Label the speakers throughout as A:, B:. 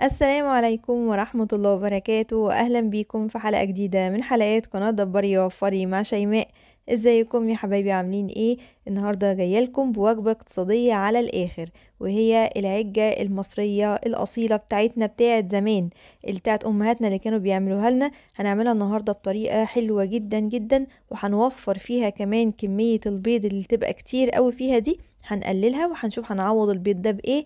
A: السلام عليكم ورحمة الله وبركاته. أهلا بيكم في حلقة جديدة من حلقات قناة دبري وفري مع شيماء. ازيكم يا حبايبي، عاملين ايه؟ النهاردة جاية لكم بوجبة اقتصادية على الآخر، وهي العجة المصرية الأصيلة بتاعتنا بتاعت زمان، اللي بتاعت أمهاتنا اللي كانوا بيعملوها لنا. هنعملها النهاردة بطريقة حلوة جدا جدا، وهنوفر فيها كمان كمية البيض اللي تبقى كتير قوي فيها دي هنقللها، وهنشوف هنعوض البيض ده بايه.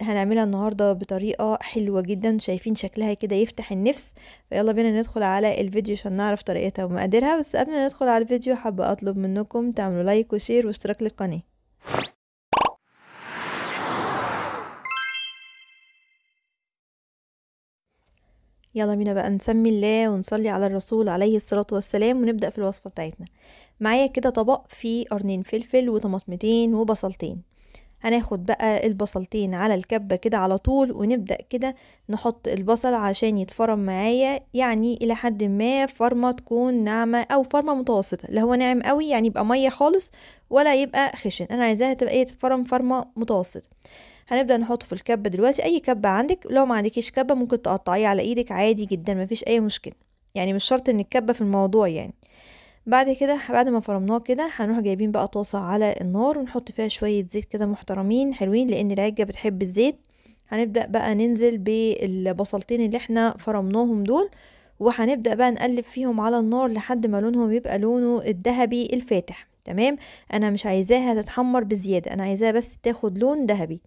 A: هنعملها النهارده بطريقة حلوة جدا، شايفين شكلها كده يفتح النفس. فيلا بينا ندخل على الفيديو عشان نعرف طريقتها ومقاديرها. بس قبل ما ندخل على الفيديو حابة اطلب منكم تعملوا like و share واشتراك للقناة. يلا بينا بقى نسمي الله ونصلي على الرسول عليه الصلاة والسلام، ونبدأ في الوصفة بتاعتنا. معايا كده طبق فيه قرنين فلفل وطماطمتين وبصلتين. هناخد بقى البصلتين على الكبة كده على طول، ونبدأ كده نحط البصل عشان يتفرم معايا، يعني الى حد ما فرمة تكون ناعمة او فرمة متوسطة، لا هو ناعم قوي يعني يبقى مية خالص ولا يبقى خشن، انا عايزاها تبقى ايه، تتفرم فرمة متوسطة. هنبدأ نحطه في الكبة دلوقتي، اي كبة عندك، لو ما عندكيش كبة ممكن تقطعيه على ايدك عادي جدا، مفيش اي مشكلة، يعني مش شرط ان الكبة في الموضوع يعني. بعد كده بعد ما فرمناه كده هنروح جايبين بقى طاسة على النار، ونحط فيها شوية زيت كده محترمين حلوين، لان العجة بتحب الزيت. هنبدأ بقى ننزل بالبصلتين اللي احنا فرمناهم دول، وهنبدأ بقى نقلب فيهم على النار لحد ما لونهم يبقى لونه الذهبي الفاتح. تمام، انا مش عايزاها تتحمر بزيادة، انا عايزاها بس تاخد لون ذهبي.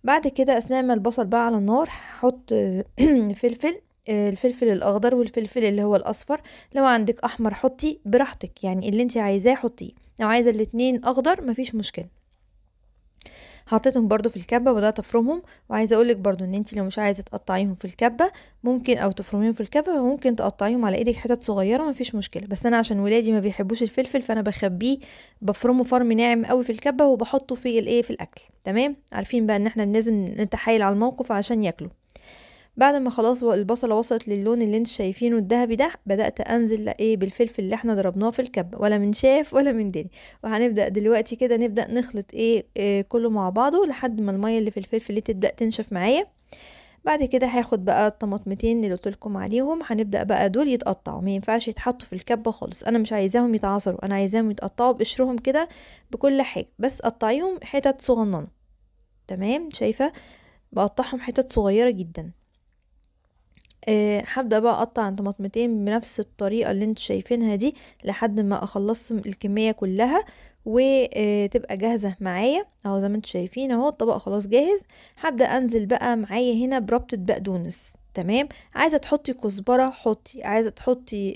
A: بعد كده اثناء ما البصل بقى على النار هحط فلفل، الفلفل الاخضر والفلفل اللي هو الاصفر، لو عندك احمر حطي براحتك، يعني اللي انت عايزاه حطيه، لو عايزه الاتنين اخضر مفيش مشكلة. حطيتهم برضو في الكبه وبدات افرمهم. وعايزه اقولك برضو ان انت لو مش عايزه تقطعيهم في الكبه ممكن، او تفرميهم في الكبه ممكن تقطعيهم على ايدك حتت صغيرة مفيش مشكلة، بس انا عشان ولادي ما بيحبوش الفلفل فانا بخبيه، بفرمه فرم ناعم قوي في الكبه وبحطه في الايه في الاكل. تمام، عارفين بقى ان احنا لازم نتحايل على الموقف عشان ياكلوا. بعد ما خلاص البصله وصلت للون اللي انتوا شايفينه الذهبي ده، بدات انزل ايه بالفلفل اللي احنا ضربناه في الكبه، ولا من شاف ولا من دري. وهنبدا دلوقتي كده نبدا نخلط ايه كله مع بعضه لحد ما المية اللي في الفلفل دي تبدا تنشف معايا. بعد كده هاخد بقى الطماطمتين اللي قلتلكم عليهم، هنبدا بقى دول يتقطعوا، ما ينفعش يتحطوا في الكبه خالص، انا مش عايزاهم يتعصروا، انا عايزاهم يتقطعوا بقشرهم كده بكل حاجة، بس قطعيهم حتت صغننه. تمام، شايفه بقطعهم حتت صغيرة جدا. هبدأ بقى اقطع الطماطمتين بنفس الطريقة اللي انتوا شايفينها دي لحد ما اخلصهم الكمية كلها وتبقى جاهزة معايا. اهو زي ما انتوا شايفين اهو الطبق خلاص جاهز. هبدأ انزل بقى معايا هنا بربطة بقدونس. تمام، عايزة تحطي كزبرة حطي، عايزة تحطي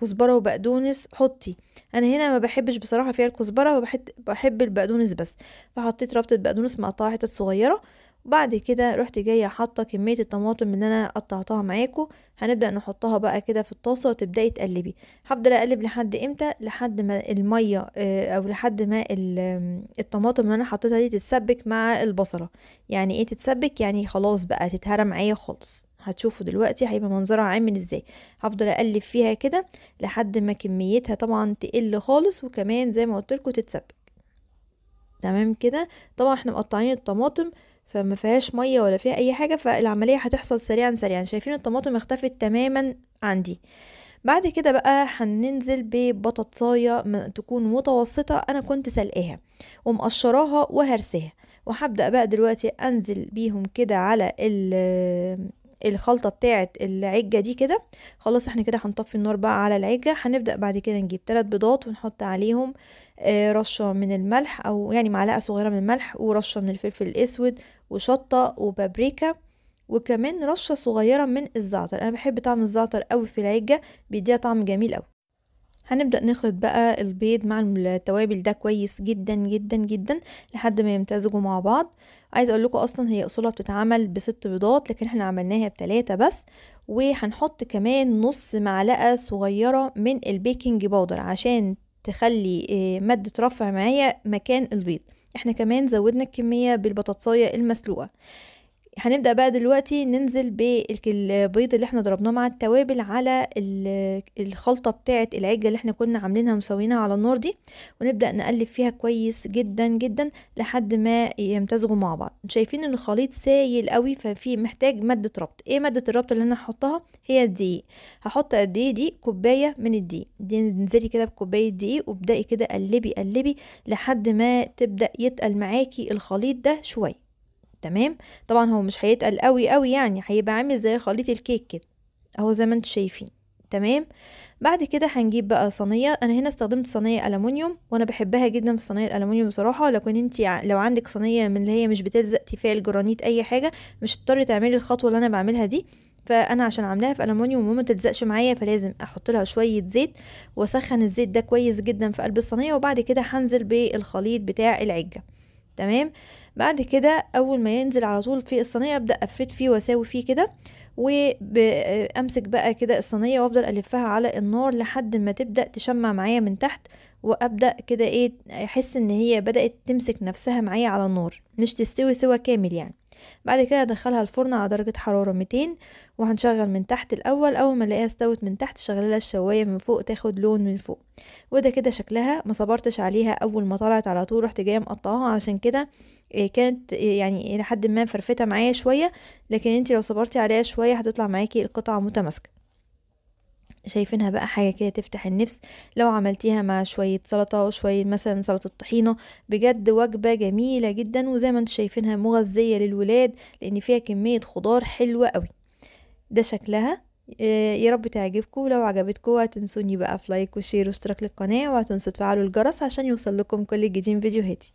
A: كزبرة وبقدونس حطي. انا هنا ما بحبش بصراحة فيها الكزبرة، بحب البقدونس بس، فحطيت ربطة بقدونس مقطعة حتت صغيرة. وبعد كده رحت جاية حاطه كمية الطماطم اللي انا قطعتها معاكم، هنبدا نحطها بقى كده في الطاسه وتبداي تقلبي. هفضل اقلب لحد امتى؟ لحد ما المية او لحد ما الطماطم اللي انا حطيتها دي تتسبك مع البصله. يعني ايه تتسبك؟ يعني خلاص بقى تتهرى معايا خالص. هتشوفوا دلوقتي هيبقى منظرها عامل ازاي. هفضل اقلب فيها كده لحد ما كميتها طبعا تقل خالص، وكمان زي ما قلت لكم تتسبك. تمام كده. طبعا احنا مقطعين الطماطم فما فيهاش مية ولا فيها اي حاجة، فالعملية هتحصل سريعا سريعا. شايفين الطماطم اختفت تماما عندي. بعد كده بقى هننزل ببطاطسايه تكون متوسطه، انا كنت سلقاها ومقشراها وهرساها، وهبدا بقى دلوقتي انزل بيهم كده على الخلطة بتاعه العجه دي كده. خلاص احنا كده هنطفي النار بقى على العجه. هنبدا بعد كده نجيب 3 بيضات ونحط عليهم رشه من الملح، او يعني معلقه صغيرة من الملح، ورشه من الفلفل الاسود، وشطه وبابريكا، وكمان رشه صغيرة من الزعتر. انا بحب طعم الزعتر قوي في العجه، بيديها طعم جميل قوي. هنبدأ نخلط بقى البيض مع التوابل ده كويس جدا جدا جدا لحد ما يمتزجوا مع بعض. عايزه اقول لكم اصلا هي اصولها بتتعمل ب6 بيضات، لكن احنا عملناها ب3 بس. وهنحط كمان نص معلقه صغيرة من ال baking powder عشان تخلي مادة رفع معايا مكان البيض. احنا كمان زودنا الكمية بالبطاطسايه المسلوقه. هنبدأ بقى دلوقتي ننزل بالبيض اللي احنا ضربناه مع التوابل على الخلطة بتاعة العجة اللي احنا كنا عاملينها ومسوينها على النار دي، ونبدأ نقلب فيها كويس جدا جدا لحد ما يمتزجوا مع بعض. شايفين ان الخليط سايل قوي، ففي محتاج مادة ربط. ايه مادة الربط اللي انا هحطها؟ هي الدقيق. هحط قد ايه دي؟ كوباية من الدقيق. دي انزلي كده بكوباية دقيق وابدأي كده قلبي قلبي لحد ما تبدأ يتقل معاكي الخليط ده شوية. تمام، طبعا هو مش هيتقل قوي قوي، يعني هيبقى عامل زي خليط الكيك كده اهو زي ما انتم شايفين. تمام، بعد كده هنجيب بقى صينية. انا هنا استخدمت صينية الومنيوم، وانا بحبها جدا في الصينية الالومنيوم بصراحة. لكن انت لو عندك صينية من اللي هي مش بتلزق، تيفال، جرانيت، اي حاجة، مش هتضطري تعملي الخطوة اللي انا بعملها دي. فانا عشان عاملاها في الومنيوم وما تلزقش معايا، فلازم احط لها شوية زيت واسخن الزيت ده كويس جدا في قلب الصينية، وبعد كده هنزل بالخليط بتاع العجه. تمام، بعد كده اول ما ينزل على طول في الصينية ابدا افرد فيه واساوي فيه كده، وامسك بقى كده الصينية وافضل الفها على النار لحد ما تبدا تشمع معايا من تحت، وابدا كده ايه احس ان هي بدات تمسك نفسها معايا على النار، مش تستوي سوا كامل يعني. بعد كده ادخلها الفرن على درجه حرارة 200، وهنشغل من تحت الاول. اول ما الاقيها استوت من تحت شغلها الشوايه من فوق تاخد لون من فوق. وده كده شكلها، ما صبرتش عليها اول ما طلعت على طول رحت جاية مقطعاها، علشان كده كانت يعني الى حد ما فرفته معايا شوية، لكن انت لو صبرتي عليها شوية هتطلع معاكي القطعة متماسكة. شايفينها بقى حاجة كده تفتح النفس. لو عملتيها مع شوية سلطة وشوية مثلا سلطة طحينه، بجد وجبة جميلة جدا، وزي ما انتم شايفينها مغذيه للولاد لان فيها كمية خضار حلوة قوي. ده شكلها، يا رب تعجبكم. لو عجبتكم هتنسوني بقى في like و share واشتراك للقناة، وهتنسوا تفعلوا الجرس عشان يوصل لكم كل جديد فيديوهاتي.